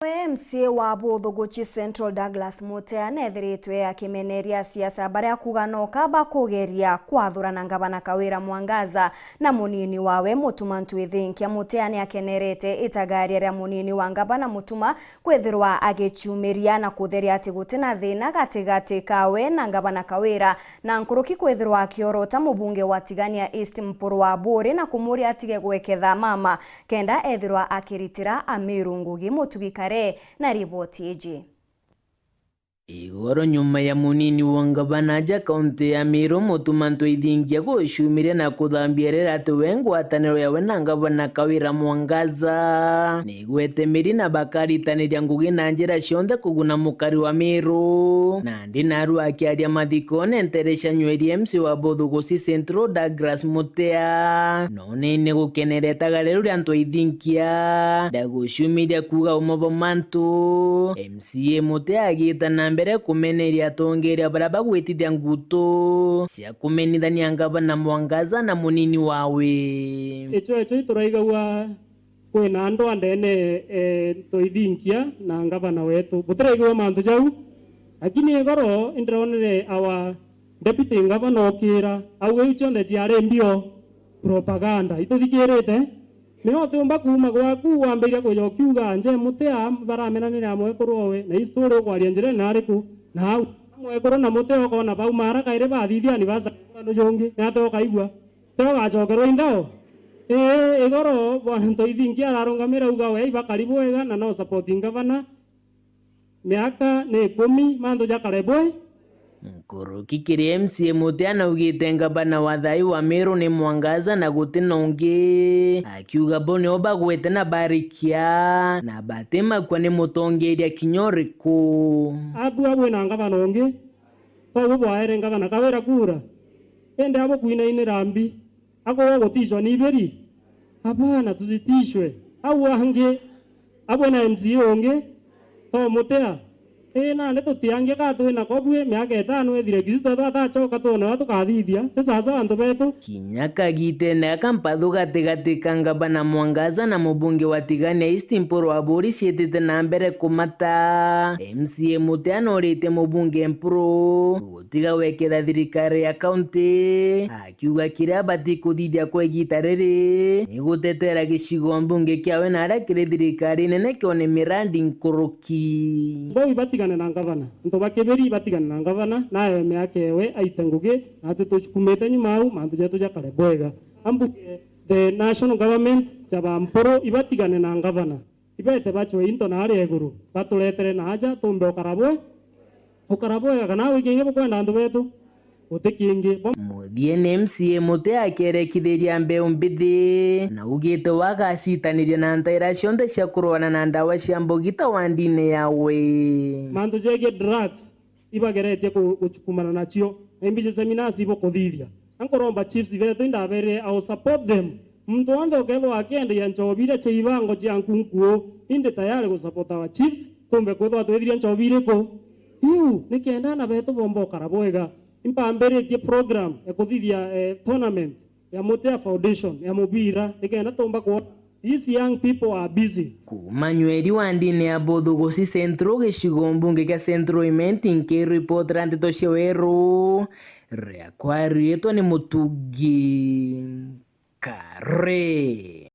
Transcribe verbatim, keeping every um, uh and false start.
We M C A wa Buthuguchi Central Douglas Mutea neethiritwe akimeneria asiasa baria kuuga noka bakugeria kwathurana ngavana Kawira Mwangaza na munini wawe Mutuma Ntwithinkia. Mutea ni akenerete itagaria ria munini wa ngavana Mutuma kwithirwa agicumiria na kutheria ati guti na thina gatigati kawe na ngavana Kawira, na nkuruki kwithirwa akiorota mubunge wa Tigania East Mpuru wa Buri na kumuria atige gweketha mama kenda ethirwa akiritira Amiru ngugi. Mutugi Kare na riboti iji. Igoro nyuma ya munini wa ngavana aja kaunti ya Meru, Mutuma Ntwithingia gucumiria na kuthambia rira ati we ngwataniro yawe na ngavana Kawira Mwangaza ni igwete miri na bakaritaniria ngugi na njira cionthe kuguna mukari wa Meru. Nandi narua akiaria mathikone ntere cia Nyweria, M C A wa Buthuguchi Central Douglas Mutea none ni gukenera itagaria riu ria Ntwithingia ndagucumiria kuuga umo bwa mantu. M C A Mutea agiita na mbere kumeneria atongeria baria bagwitithia ngutu cia kumenithania ngavana Mwangaza na munini wawe. Icio, icio ituraigagua kwina andu a ndene, eh, Ntwithinkia na ngavana wetu. Butiraigua mantu jau, lakini igoro indironere our deputy ngavana okira, auga iu cionthe ciari mbio propaganda. Ituthikirite? Nio utiumba kuuma gwaku wambiria kuja ukiuga, "Nje Mutea baramenanire na mwekuru owe, na hii story ukwaria njirene nariku?" Na au mwekuru na Mutea ukona bauma ara kairi bathithia anniversary nujungi, ni atia ukaigua? Tio ugacokerwa inthao? Ii, igoro bwana Ntwithingia ararungamira auga we ibakari bwega na no support ngavana. Miaka ni ikumi, mantu jakare bwe. Nkuruki kiri M C A Mutea naugite ngavana wa thai wa Meru ni Mwangaza na guti na ungi, akiuga bo nio bagwete na barikia na batimakua ni mutongeria kinya uriku. Abu abu ina ngavana ungi, koguo bwaere ngavana Kawira kura, indi abu kwinainira mbi. Akorwo gutishwa ni iberi? Hapana, tusitishwe. Au angi, abwe na M C A ungi, to Mutea. Ii, nandi tutiangi ka twina ko bwi, miaka itano ithire, Kristo ethwa atacoka twone uria tukathithia. Ti sawa sawa antu betu? Kinya kagitene gaka mpathu gatigati ka ngavana Mwangaza na mubunge wa Tigania East Mpuru wa Buri ciitite na mbere kumata. M C A Mutea noritie mubunge Mpuru gutiga gweketha thirikari ya kaunti, akiuga kiria batikuthithia kwa igita riri ni gutetera gicigo mbunge kiawe na aria kiri thirikari nene kione mirandi nkuruki. Mbau ibatigane na ngavana, antu ba Kibiri ibatigane na ngavana, nayo miaka ewe aite ngugi, natwi tucukumite nyuma au, mantu jetu jakare bwega. Ambuge the national government, jaba Mpuru ibatigane na ngavana. Ibete bacwe into na aria iguru, baturetere na aja tumbe ukara bwe, ukara bwega, kana gwi kingi bukwenda antu betu? Guti kingi. Bo- Muthiene, M C A Mutea akerekithiria mbeu mbithi, na ugite wagacitaniria na ntaira cionthe cia kurwana na ndawa cia mbugita wa ndini yawe. Mantu jegie drugs, ibageretie ku-, gucukumana nacio, na imbi cia seminars ibukuthithia. Na nkuromba chiefs betu indaberire, I will support them. Muntu wonthe ukethwa akienderia nchobi iria cia ibango cia nkunkuo, indi tayari gusupport our chiefs, tumbe kwithwa twithiria nchobi iriku? Iu, nikenda ana betu bomba ukara bwega. Impambiritie program ya kuthithia, eh, tournament ya Mutea Foundation ya mubira, nikenda tumba kwona these young people are busy. Kuuma Nyweri wa ndini ya Buthuguchi Central, gicigo mbunge kia Central Imenti, nkiripotera nteto cia Weru, riakwa riitwa ni Mutugi Kare.